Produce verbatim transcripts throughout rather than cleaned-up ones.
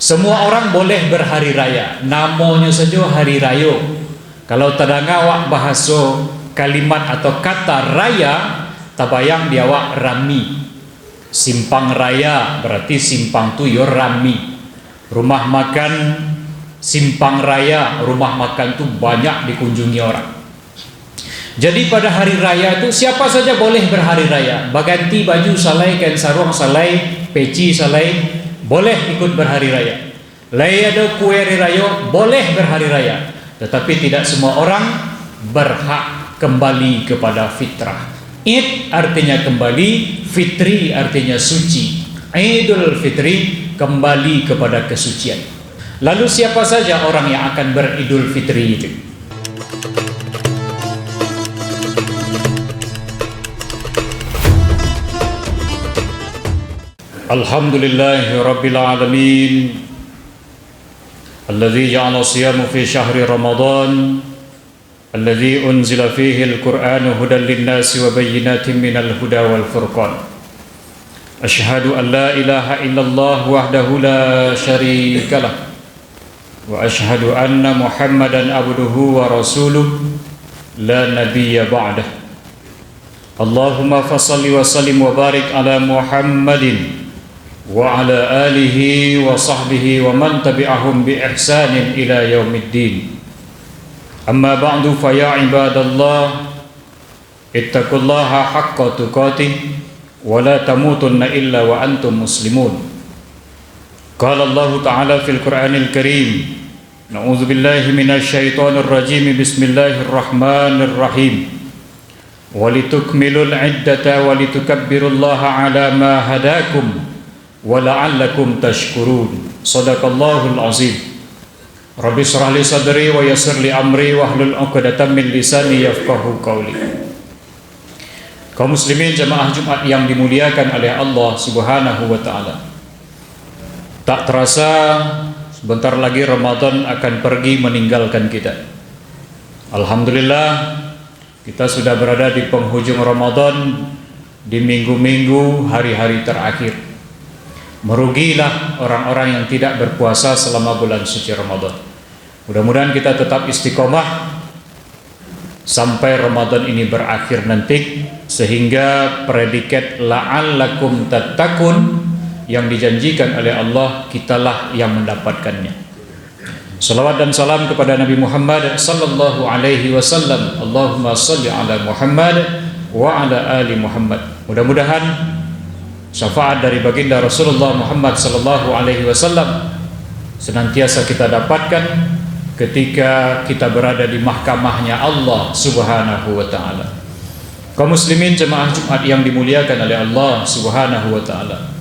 Semua orang boleh berhari raya, namonyo sajo hari rayo. Kalau tadanga awak bahaso kalimat atau kata raya, tabayang di awak rami. Simpang raya, berarti simpang tu yo rami. Rumah makan Simpang Raya, rumah makan tu banyak dikunjungi orang. Jadi pada hari raya tu, siapa saja boleh berhari raya, baganti baju salai, kain saruang salai, peci salai, boleh ikut berhari raya. Lai ado kue hari rayo, boleh berhari raya, tetapi tidak semua orang berhak kembali kepada fitrah. Id artinya kembali, fitri artinya suci. Idul Fitri, kembali kepada kesucian. Lalu siapa saja orang yang akan beridul fitri itu? Alhamdulillahirabbil alamin. Alladzi ja'ala siyama fi syahri Ramadan, alladzi unzila fihil Qur'anu hudan linnasi wa bayyinatin minal huda wal furqan. Asyhadu an la ilaha illallah wahdahu la syarikalah. Wa asyhadu anna Muhammadan abduhu wa rasuluh, la nabiyya ba'dah. Allahumma fasalli wa sallim wa barik ala Muhammadin wa ala alihi wa sahbihi wa man tabi'ahum bi ihsanin ila yaumiddin. Amma ba'du, fa ya ibadallah, ittaqullaha haqqa tuqatih, wa la tamutunna illa wa antum muslimun. Qala Allahu ta'ala fil Qur'anil Karim, na'udzubillahi minasy syaithanir rajim, bismillahirrahmanirrahim. Walitukmilul iddata walitukabbirullaha ala ma hadakum wa la'allakum tashkurun. Sadaqallahul azim. Rabbi shrah li sadri wa yassir li amri wahlul 'uqdatam min lisani yafqahu qauli. Kaum muslimin jamaah Jumat yang dimuliakan oleh Allah Subhanahu wa taala. Tak terasa, sebentar lagi Ramadan akan pergi meninggalkan kita. Alhamdulillah, kita sudah berada di penghujung Ramadan, di minggu-minggu, hari-hari terakhir. Merugilah orang-orang yang tidak berpuasa selama bulan suci Ramadan. Mudah-mudahan kita tetap istiqomah sampai Ramadan ini berakhir nanti, sehingga predikat la'allakum tattaqun yang dijanjikan oleh Allah, kitalah yang mendapatkannya. Salawat dan salam kepada Nabi Muhammad sallallahu alaihi wasallam. Allahumma salli ala Muhammad wa ala ali Muhammad. Mudah-mudahan syafaat dari baginda Rasulullah Muhammad sallallahu alaihi wasallam senantiasa kita dapatkan ketika kita berada di mahkamahnya Allah Subhanahu wa taala. Kaum muslimin jemaah Jumat yang dimuliakan oleh Allah Subhanahu wa taala.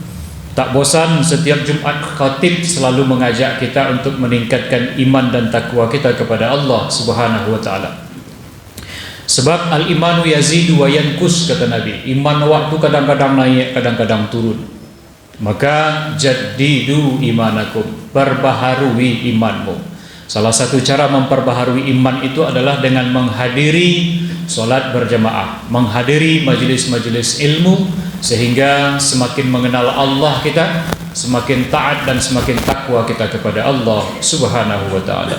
Tak bosan, setiap Jumat khatib selalu mengajak kita untuk meningkatkan iman dan takwa kita kepada Allah Subhanahu wa taala. Sebab al-imanu yazidu wa yanqus, kata Nabi. Iman awak tu kadang-kadang naik, kadang-kadang turun. Maka jaddidu imanakum, perbaharui imanmu. Salah satu cara memperbaharui iman itu adalah dengan menghadiri salat berjamaah, menghadiri majelis-majelis ilmu, sehingga semakin mengenal Allah kita, semakin taat dan semakin takwa kita kepada Allah Subhanahu wa taala.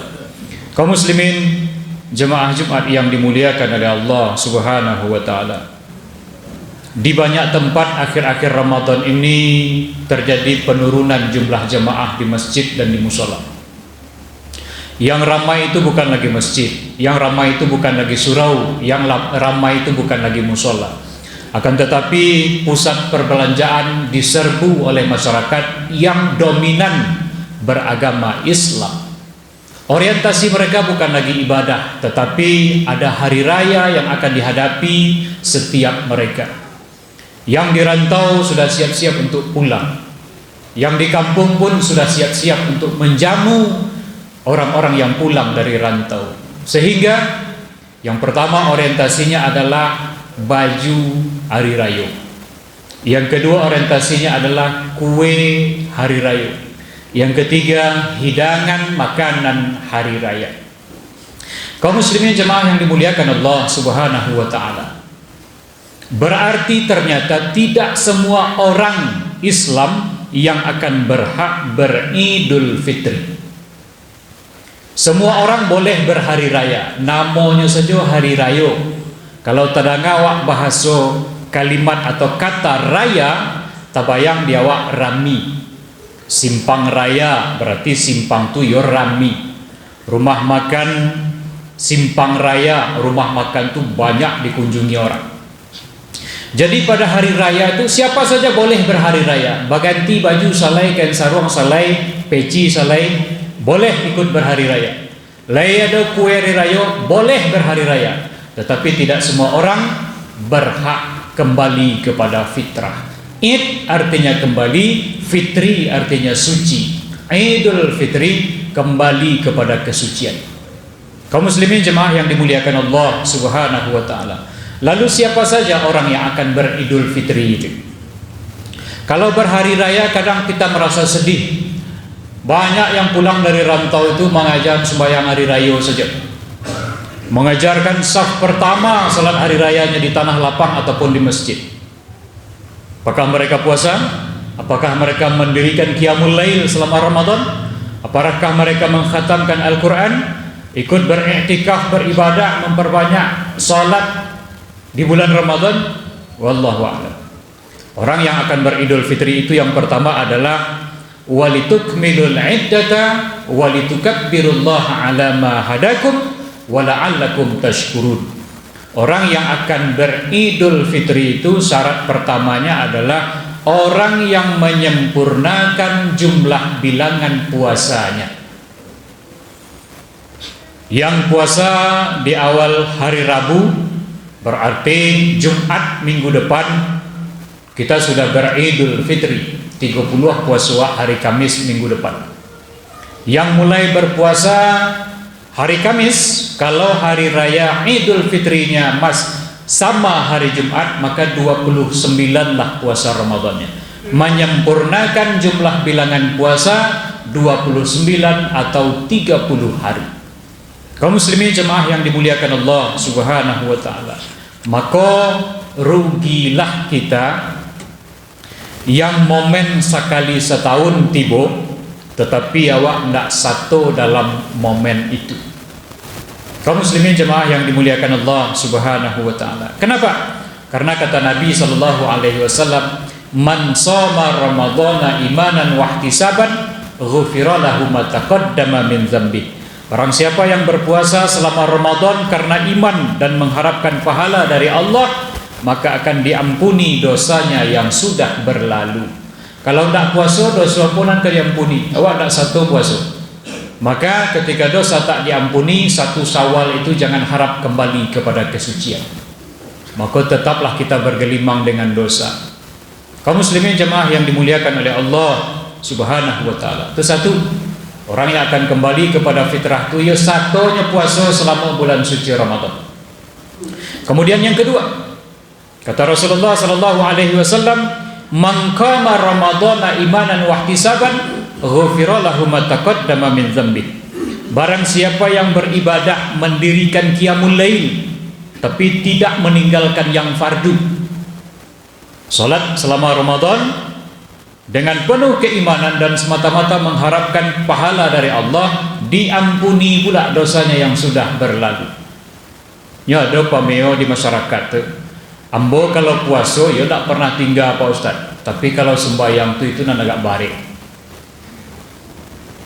Kaum muslimin, jemaah Jumat yang dimuliakan oleh Allah Subhanahu wa taala. Di banyak tempat akhir-akhir Ramadan ini terjadi penurunan jumlah jamaah di masjid dan di musala. Yang ramai itu bukan lagi masjid, yang ramai itu bukan lagi surau, yang la-, ramai itu bukan lagi musala. Akan tetapi, pusat perbelanjaan diserbu oleh masyarakat yang dominan beragama Islam. Orientasi mereka bukan lagi ibadah, tetapi ada hari raya yang akan dihadapi setiap mereka. Yang di rantau sudah siap-siap untuk pulang. Yang di kampung pun sudah siap-siap untuk menjamu orang-orang yang pulang dari rantau. Sehingga yang pertama orientasinya adalah baju hari rayo. Yang kedua orientasinya adalah kue hari rayo. Yang ketiga, hidangan makanan hari raya. Kaum muslimin jemaah yang dimuliakan Allah Subhanahu wa taala. Berarti ternyata tidak semua orang Islam yang akan berhak beridul fitri. Semua orang boleh berhari raya, namonyo sajo hari rayo. Kalau tadanga awak bahaso kalimat atau kata raya, tabayang di awak rami. Simpang raya, berarti simpang tu yo rami. Rumah makan simpang raya, rumah makan tu banyak dikunjungi orang. Jadi pada hari raya tu, siapa saja boleh berhari raya, baganti baju salai, kain saruang salai, peci salai, boleh ikut berhari raya. Lai ado kue hari rayo, boleh berhari raya, tetapi tidak semua orang berhak kembali kepada fitrah. Id artinya kembali, fitri artinya suci. Idul Fitri, kembali kepada kesucian. Kaum muslimin jemaah yang dimuliakan Allah Subhanahu wa Ta'ala. Lalu, siapa saja orang yang akan beridul fitri itu? Kalau berhari raya, kadang kita merasa sedih. Banyak yang pulang dari rantau itu mangajakan sumbayang hari rayo saja. Mangajakan saf pertama salat hari rayanya di tanah lapang ataupun di masjid. Apakah mereka puasa? Apakah mereka mendirikan qiyamul lail selama Ramadan? Apakah mereka mengkhatamkan Al-Quran? Ikut beriktikaf, beribadah, memperbanyak salat di bulan Ramadan? Wallahu a'lam. Orang yang akan beridul fitri itu yang pertama adalah walitukmilul iddata walitukabbirullaha ala ma hadakum wala'allakum tashkurun. Orang yang akan beridul fitri itu syarat pertamanya adalah orang yang menyempurnakan jumlah bilangan puasanya. Yang puasa di awal hari Rabu, berarti Jumat minggu depan, kita sudah beridul fitri, tigo puluh puasa hari Kamis minggu depan. Yang mulai berpuasa hari Kamis, kalau hari raya Idul Fitrinya mas sama hari Jumat, maka dua puluh sembilan lah puasa Ramadannya. Menyempurnakan jumlah bilangan puasa dua puluh sembilan atau tiga puluh hari. Kaum muslimin jemaah yang dimuliakan Allah Subhanahu wa Ta'ala, maka rugilah kita yang momen sakali satahun tibo, tetapi awak ndak sato dalam momen itu. Kaum muslimin jemaah yang dimuliakan Allah Subhanahu wa Ta'ala. Kenapa? Karena kata Nabi sallallahu alaihi wasallam, "Man shoma Ramadhana imanan wahtisaban, ghufira lahu ma taqaddama min dzanbih." Barang siapa yang berpuasa selama Ramadan karena iman dan mengharapkan pahala dari Allah, maka akan diampuni dosanya yang sudah berlalu. Kalau ndak puaso, doso apo nan ka diampuni? Awak ndak sato puaso. Maka ketika dosa tak diampuni, satu Syawal itu jangan harap kembali kepada kesucian. Maka tetaplah kita bergelimang dengan dosa. Kaum muslimin jemaah yang dimuliakan oleh Allah Subhanahu wa Ta'ala. Itu satu. Orang yang akan kembali kepada fitrah tu, ya, satonyo puaso selama bulan suci Ramadan. Kemudian yang kedua, kata Rasulullah sallallahu alaihi wasallam, "Man qama Ramadhana imanan wahtisaban, ghufira lahu ma taqaddama min dzanbih." Barang siapa yang beribadah, mendirikan qiyamul lail, tapi tidak meninggalkan yang fardu, salat selama Ramadan, dengan penuh keimanan dan semata-mata mengharapkan pahala dari Allah, diampuni pula dosanya yang sudah berlalu. Nyo ado pameo di masyarakat tu, "Ambo kalau puaso, yo dak pernah tingga, Pak Ustaz. Tapi kalau sembahyang tu, itu nan agak barek."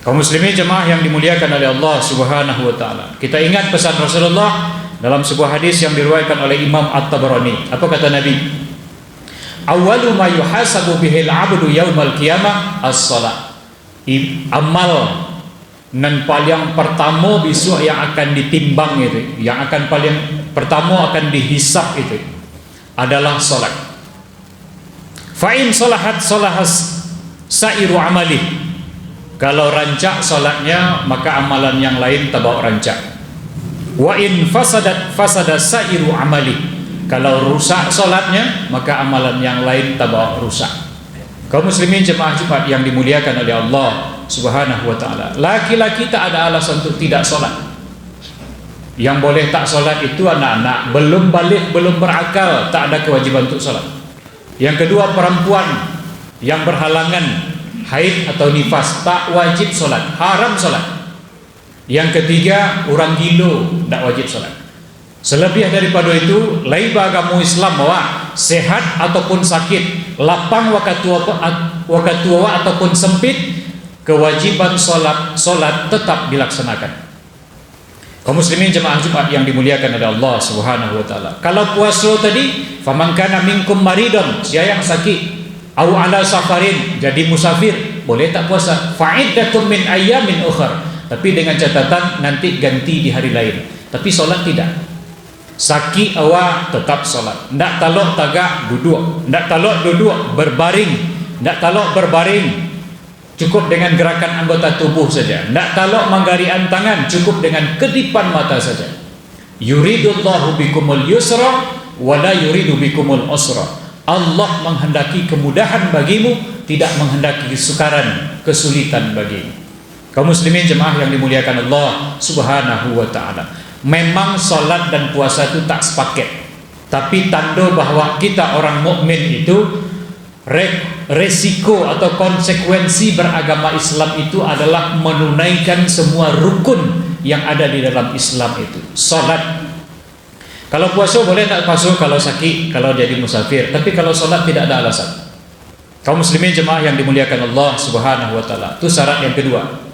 Kaum muslimin jemaah yang dimuliakan oleh Allah Subhanahu wa Ta'ala, kita ingat pesan Rasulullah dalam sebuah hadis yang diriwayatkan oleh Imam At-Tabarani. Apa kata Nabi? "Awwalu ma yuhasabu bihil abdu yaumal qiyamah as-shalah." I-, amal nan paliang partamo bisuak yang akan ditimbang itu, yang akan paliang partamo akan dihisab itu adalah salat. "Fa in shalahat, shalahas sa'iru amalih." Kalau rancak salatnya, maka amalan yang lain tabao rancak. "Wa in fasadat, fasada sa'iru amalih." Kalau rusak salatnya, maka amalan yang lain tabao rusak. Kaum muslimin jemaah Jumat yang dimuliakan oleh Allah Subhanahu wa Ta'ala, laki-laki tak ada alasan untuk tidak salat. Yang boleh tak salat itu anak-anak, belum baligh, belum berakal, tak ada kewajiban untuk salat. Yang kedua, perempuan Yang berhalangan haid atau nifas, tak wajib solat, haram solat. Yang ketiga, urang gilo, ndak wajib solat. Salabiah daripado itu, lai baagamo Islam awak, sehat ataupun sakit, lapang wakatu apa, at-, wakatu awak ataupun sempit, kewajiban solat, solat tetap dilaksanakan. Kaum muslimin jamaah Jumat yang dimuliakan oleh Allah Subhanahu wa Ta'ala. Kalau puaso tadi, faman kana minkum maridon, sia yang sakit, au ala safarin, jadi musafir, boleh tak puasa? Fa'iddatum min ayyamin ukhar. Tapi dengan catatan nanti ganti di hari lain. Tapi solat tidak. Sakik awak tetap solat. Ndak talok tagak, duduak. Ndak talok duduak, berbaring. Ndak talok berbaring, cukup dengan gerakan anggota tubuh saja. Ndak talok manggarikan tangan, cukup dengan kedipan mata saja. Yuridullahu bikumul yusra, wala yuridu bikumul usra. Allah menghendaki kemudahan bagimu, tidak menghendaki kesukaran, kesulitan bagimu. Kaum muslimin jemaah yang dimuliakan Allah Subhanahu wa Ta'ala. Memang salat dan puasa itu tak sepaket. Tapi tando bahwa kita orang mukmin itu, re-, resiko atau konsekuensi beragama Islam itu adalah menunaikan semua rukun yang ada di dalam Islam itu. Salat. Kalau puaso boleh tak puaso kalau sakit, kalau jadi musafir. Tapi kalau salat tidak ada alasan. Kaum muslimin jemaah yang dimuliakan Allah Subhanahu wa Ta'ala. Itu syarat yang kedua.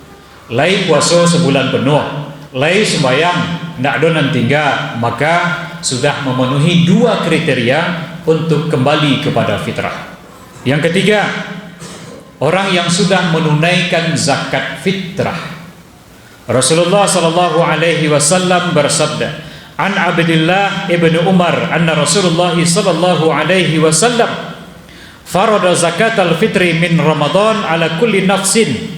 Lai puaso sabulan penuh, lai sumbayang, ndak ado nan tingga, maka sudah memenuhi dua kriteria untuk kembali kepada fitrah. Yang ketiga, orang yang sudah menunaikan zakat fitrah. Rasulullah sallallahu alaihi wasallam bersabda, "An Abdillah ibnu Umar anna Rasulullah sallallahu alaihi wasallam farada zakatal fitri min Ramadan ala kulli nafsin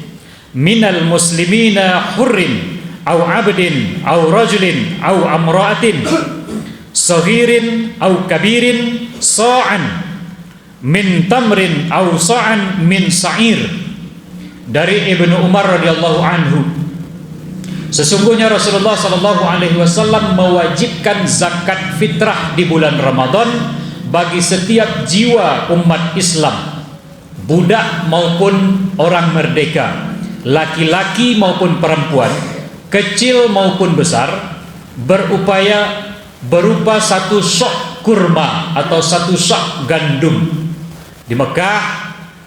minal muslimina hurrin au abdin au rajulin au amra'atin saghirin au kabirin sa'an min tamrin au sa'an min sa'ir." Dari Ibnu Umar radhiyallahu anhu, sesungguhnya Rasulullah sallallahu alaihi wasallam mewajibkan zakat fitrah di bulan Ramadan bagi setiap jiwa umat Islam, budak maupun orang merdeka, laki-laki maupun perempuan, kecil maupun besar, berupaya berupa satu sok kurma atau satu sok gandum. Di Mekah,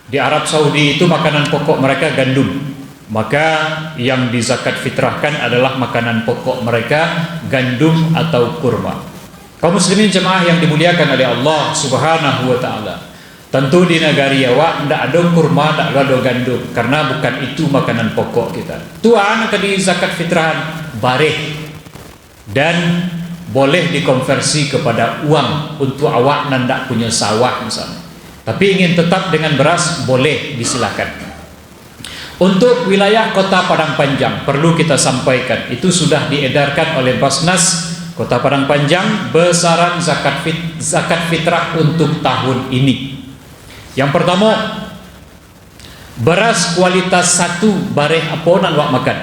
di Arab Saudi itu makanan pokok mereka gandum. Maka yang dizakat fitrahkan adalah makanan pokok mereka gandum atau kurma. Kaum muslimin jemaah yang dimuliakan oleh Allah Subhanahu wa Ta'ala. Tentu di nagari awak ndak ado kurma, ndak ado gandum, karena bukan itu makanan pokok kita. Tuan ka di zakat fitrahan, bareh. Dan boleh dikonversi kepada uang untuk awak nan ndak punyo sawah misalnya. Tapi ingin tetap dengan beras, boleh, disilahkan. Untuk wilayah Kota Padang Panjang, perlu kita sampaikan, itu sudah diedarkan oleh Basnas Kota Padang Panjang besaran zakat fit-, zakat fitrah untuk tahun ini. Yang pertama, beras kualitas satu, bareh apo nan awak makan.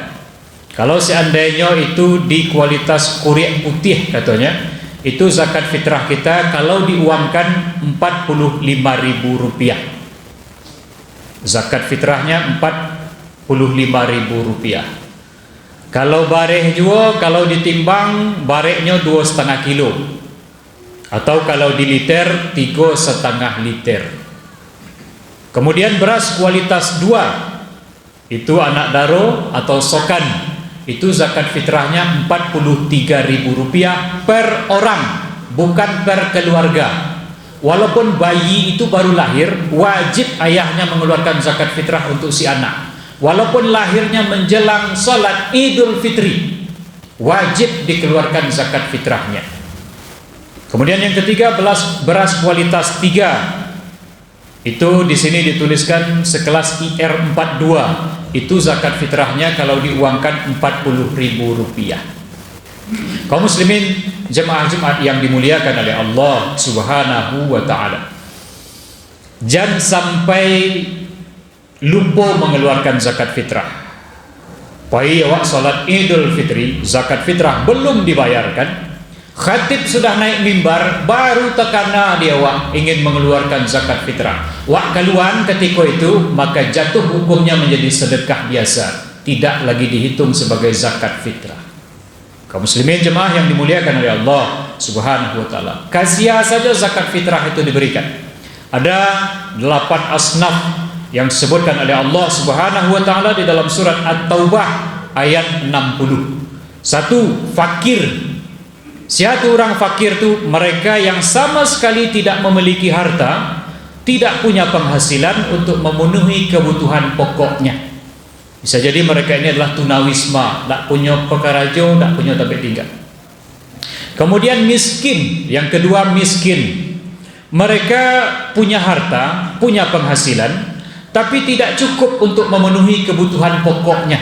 Kalau seandainyo itu di kualitas kuriak putiah, katonyo, itu zakat fitrah kita kalau diuangkan empat puluh lima ribu rupiah. Zakat fitrahnya empat puluh lima ribu rupiah. Kalau bareh juo, kalau ditimbang, barehnyo duo setengah kilo. Atau kalau di liter, tigo setengah liter. Kemudian beras kualitas dua, itu anak daro atau sokan, itu zakat fitrahnya empat puluh tiga ribu rupiah per orang, bukan per keluarga. Walaupun bayi itu baru lahir, wajib ayahnya mengeluarkan zakat fitrah untuk si anak. Walaupun lahirnya menjelang salat Idul Fitri, wajib dikeluarkan zakat fitrahnya. Kemudian yang ketiga, beras, beras kualitas tiga. Itu di sini dituliskan sekelas I R empat dua. Itu zakat fitrahnya kalau diuangkan empat puluh ribu rupiah. Kaum muslimin, jemaah Jumat yang dimuliakan oleh Allah Subhanahu wa Ta'ala. Jan sampai lupo mengeluarkan zakat fitrah. Pai awak salat Idul Fitri, zakat fitrah belum dibayarkan, Khatib sudah naik mimbar, baru takana di awak ingin mangaluarkan zakat fitrah. Wak kaluan katiko itu, maka jatuh hukumnya manjadi sadakah biasa, tidak lagi dihitung sabagai zakat fitrah. Kaum muslimin jemaah yang dimuliakan oleh Allah Subhanahu wa Ta'ala, ka sia saja zakat fitrah itu diberikan? Ada delapan asnaf yang disebutkan oleh Allah Subhanahu wa Ta'ala di dalam surat At-Taubah ayat enam puluh. Satu, fakir. Sia tu urang fakir tu? Mereka yang sama sekali tidak memiliki harta, tidak punya penghasilan untuk memenuhi kebutuhan pokoknya. Bisa jadi mereka ini adalah tunawisma, tak punya pakarajo, tak punya tampek tinggal. Kemudian miskin, yang kedua miskin. Mereka punya harta, punya penghasilan, tapi tidak cukup untuk memenuhi kebutuhan pokoknya.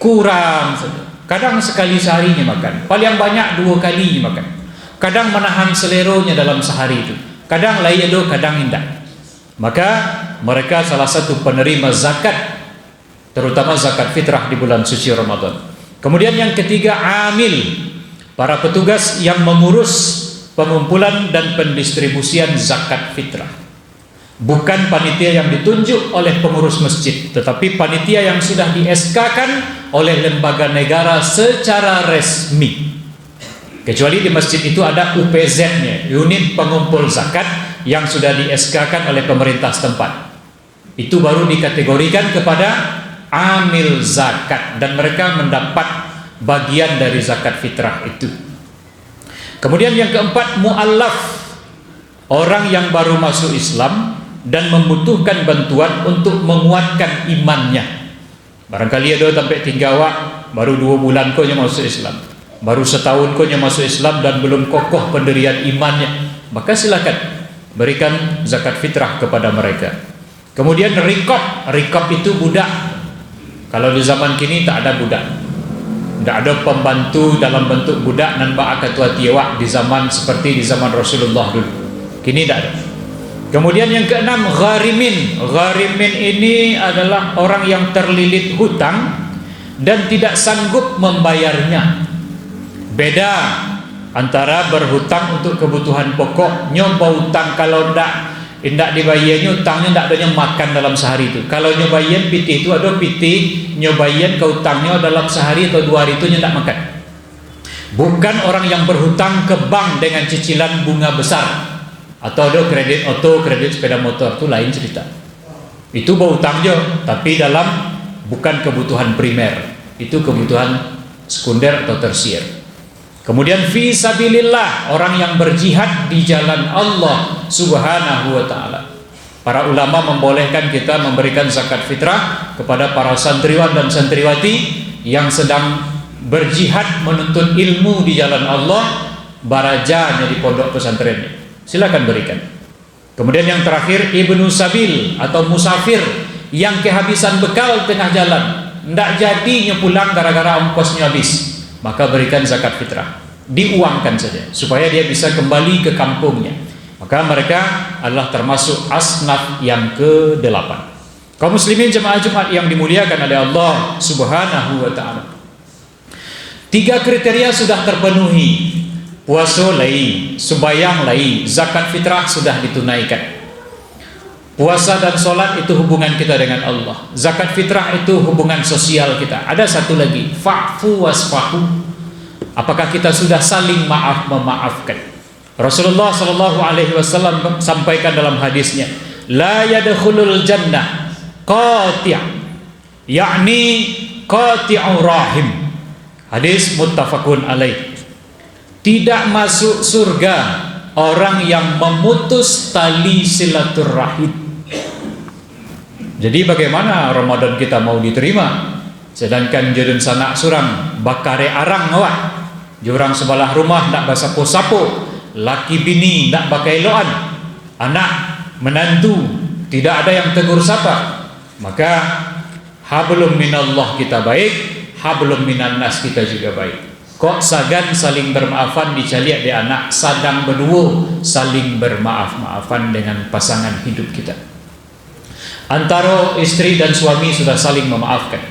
Kurang saja. Kadang sakali sahari nyo makan, paliang banyak duo kali nyo makan. Kadang manahan saleronyo dalam sahari tu. Kadang lai ado, kadang indak. Maka, mereka salah satu penerima zakat, terutama zakat fitrah di bulan suci Ramadan. Kemudian yang ketiga, amil, para petugas yang mengurus pengumpulan dan pendistribusian zakat fitrah. Bukan panitia yang ditunjuk oleh pengurus masjid, tetapi panitia yang sudah di-S K-kan oleh lembaga negara secara resmi. Kecuali di masjid itu ada U P Z-nya, unit pengumpul zakat yang sudah di-S K-kan oleh pemerintah setempat. Itu baru dikategorikan kepada amil zakat dan mereka mendapat bagian dari zakat fitrah itu. Kemudian yang keempat, mu'allaf, orang yang baru masuk Islam dan membutuhkan bantuan untuk menguatkan imannya. Barangkali ado tampek tingga awak, baru duo bulan ko nyo masuk Islam, baru satahun ko nyo masuk Islam dan belum kokoh pendirian imannya, maka silakan berikan zakat fitrah kepada mereka. Kemudian rikab, rikab itu budak. Kalau di zaman kini tak ada budak. Tak ada pembantu dalam bentuk budak nan bak aka tu ati awak di zaman seperti di zaman Rasulullah dulu. Kini tak ada. Kemudian yang keenam, gharimin. Gharimin ini adalah orang yang terlilit hutang dan tidak sanggup membayarnya. Beda antara berhutang untuk kebutuhan pokok, nyo bautang, kalau ndak, indak dibayia nyo utang nyo, ndak ado nyo makan dalam sahari tu. Kalau nyo bayia pitih tu, ado pitih nyo bayia ka utang nyo dalam sahari atau duo hari tu nyo ndak makan. Bukan orang yang berhutang ke bank dengan cicilan bunga besar, atau ado kredit oto, kredit sepeda motor, tu lain cerita. Itu bautang jo, tapi dalam bukan kebutuhan primer, itu kebutuhan sekunder atau tersier. Kemudian fi sabilillah, orang yang berjihad di jalan Allah Subhanahu wa Ta'ala. Para ulama membolehkan kita memberikan zakat fitrah kepada para santriwan dan santriwati yang sedang berjihad menuntut ilmu di jalan Allah, baraja nyo di pondok pesantren. Silakan berikan. Kemudian yang terakhir, ibnu sabil atau musafir yang kehabisan bekal tengah jalan, ndak jadi nyo pulang gara-gara ongkosnyo habis, maka berikan zakat fitrah, diuangkan saja supaya dia bisa kembali ke kampungnya. Maka mereka adalah termasuk asnaf yang kedelapan. Kaum muslimin jemaah Jumat yang dimuliakan oleh Allah Subhanahu wa Ta'ala. Tiga kriteria sudah terpenuhi, puaso lai, sumbayang lai, zakat fitrah sudah ditunaikan. Puasa dan solat itu hubungan kita dengan Allah. Zakat fitrah itu hubungan sosial kita. Ada satu lagi, fa'fu wasfahu. Apakah kita sudah saling maaf memaafkan? Rasulullah sallallahu alaihi wasallam sampaikan dalam hadisnya, "La yadkhulul jannah qati', yakni qati'ur rahim." Hadis muttafaqun alaih. Tidak masuk surga orang yang memutus tali silaturahim. Jadi, bagaimana Ramadan kita mau diterima, sedangkan jo dunsanak surang bakarek arang awak, jo urang sabalah rumah ndak basapo-sapo, laki bini ndak bakaelokan, anak, manantu, tidak ada yang tegur sapa, maka hablum minallah kita baik, hablum minannas kita juga baik. Kok sagan saling bermaafan dicaliak dek anak, sadang baduo saling bermaaf-maafan dengan pasangan hidup kita. Antaro istri dan suami sudah saling memaafkan.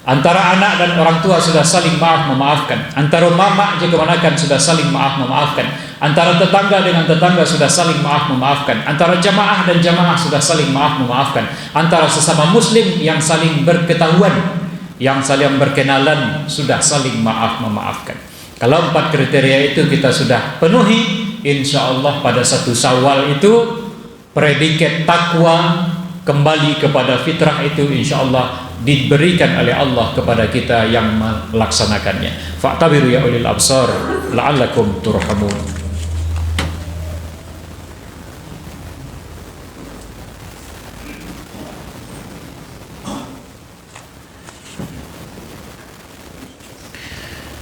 Antara anak dan orang tua sudah saling maaf memaafkan. Antara mamak jo kamanakan sudah saling maaf memaafkan. Antara tetangga dengan tetangga sudah saling maaf memaafkan. Antara jamaah dan jamaah sudah saling maaf memaafkan. Antara sesama muslim yang saling berketahuan, yang saling berkenalan, sudah saling maaf memaafkan. Kalau empat kriteria itu kita sudah penuhi, insya Allah pada satu Syawal itu predikat takwa kembali kepada fitrah itu, insya Allah diberikan oleh Allah kepada kita yang melaksanakannya. Fa'tabiru ya ulil absar, la'allakum turhamun.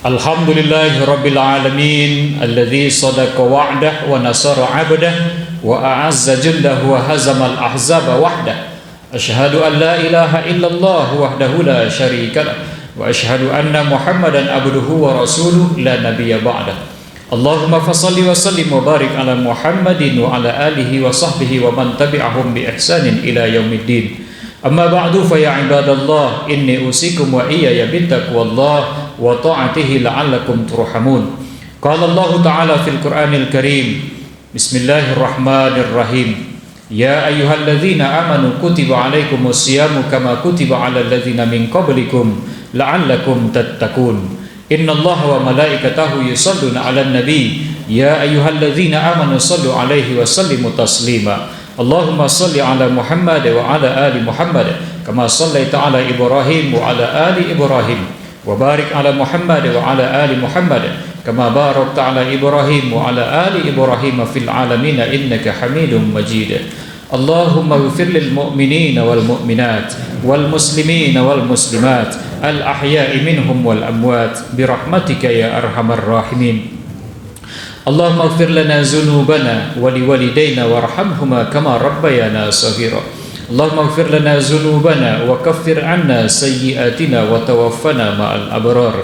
الحمد لله رب العالمين الذي صدق وعده ونصر عبده وأعز جنده وهزم الأحزاب وحده. أشهد أن لا إله إلا الله وحده لا شريك له، وأشهد أن محمدا عبده ورسوله لا نبي بعده. اللهم فصل وسلم وبارك على محمد وعلى آله وصحبه ومن تبعهم بإحسان إلى يوم الدين. أما بعد، فيا عباد الله، إني أوصيكم وإياي بتقوى الله وطاعته لعلكم ترحمون. قال الله تعالى في القرآن الكريم: بسم الله الرحمن الرحيم. يا أيها الذين آمنوا كتب عليكم الصيام كما كتب على الذين من قبلكم لعلكم تتقون. إن الله وملائكته يصلون على النبي، يا أيها الذين آمنوا صلوا عليه وسلموا تسليما. اللهم صل على محمد وعلى آل محمد، كما صليت على إبراهيم وعلى آل إبراهيم، وبارك على محمد وعلى آل محمد، كما باركت على إبراهيم وعلى آل إبراهيم في العالمين إنك حميد مجيد. اللهم اغفر للمؤمنين والمؤمنات والمسلمين والمسلمات الأحياء منهم والأموات برحمتك يا أرحم الراحمين. اللهم اغفر لنا ذنوبنا ولوالدينا وارحمهما كما ربيانا صغيرا. اللهم اغفر لنا ذنوبنا وكفر عنا سيئاتنا وتوفنا مع الأبرار.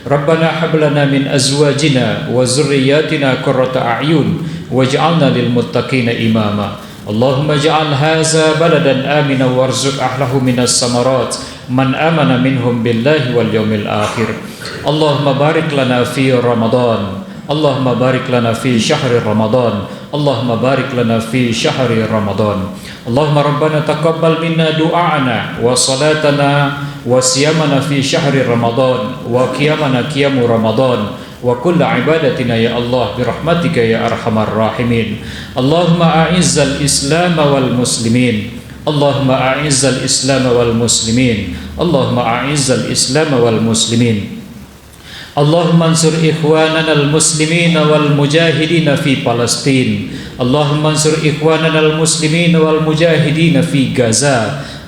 ربنا هب لنا من أزواجنا وذرياتنا قرة أعين واجعلنا للمتقين إماما. اللهم اجعل هذا بلدا آمنا وارزق أهله من الثمرات من آمن منهم بالله واليوم الآخر. اللهم بارك لنا في رمضان. اللهم بارك لنا في شهر رمضان. اللهم بارك لنا في شهر رمضان. اللهم ربنا تقبل منا دعاءنا وصلاتنا وصيامنا في شهر رمضان وقيامنا قيام رمضان وكل عبادتنا يا الله برحمتك يا أرحم الراحمين. اللهم أعز الإسلام والمسلمين. اللهم أعز الإسلام والمسلمين. اللهم أعز الإسلام والمسلمين. اللهم انصر إخواننا المسلمين والمجاهدين في فلسطين. اللهم انصر إخواننا المسلمين والمجاهدين في غزة.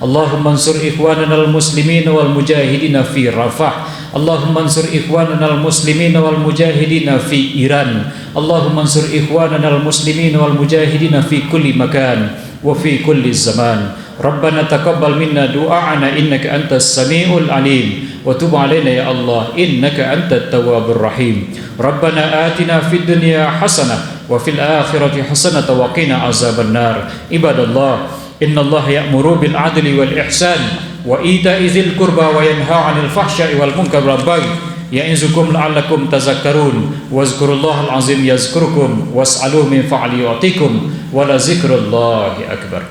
اللهم انصر إخواننا المسلمين والمجاهدين في رفح. اللهم انصر إخواننا المسلمين والمجاهدين في إيران. اللهم انصر إخواننا المسلمين والمجاهدين في كل مكان وفي كل زمان. ربنا تقبل منا دعاءنا إنك أنت السميع العليم وتب علينا يا الله إنك أنت التواب الرحيم. ربنا آتنا في الدنيا حسنة وفي الآخرة حسنة وقنا عذاب النار. عباد الله، إن الله يأمر بالعدل والإحسان وإيتاء ذي القربى وينهى عن الفحشاء والمنكر والبغي يعظكم لعلكم تذكرون. واذكروا الله العظيم يذكركم واسألوه من فضله يعطكم ولذكر الله أكبر.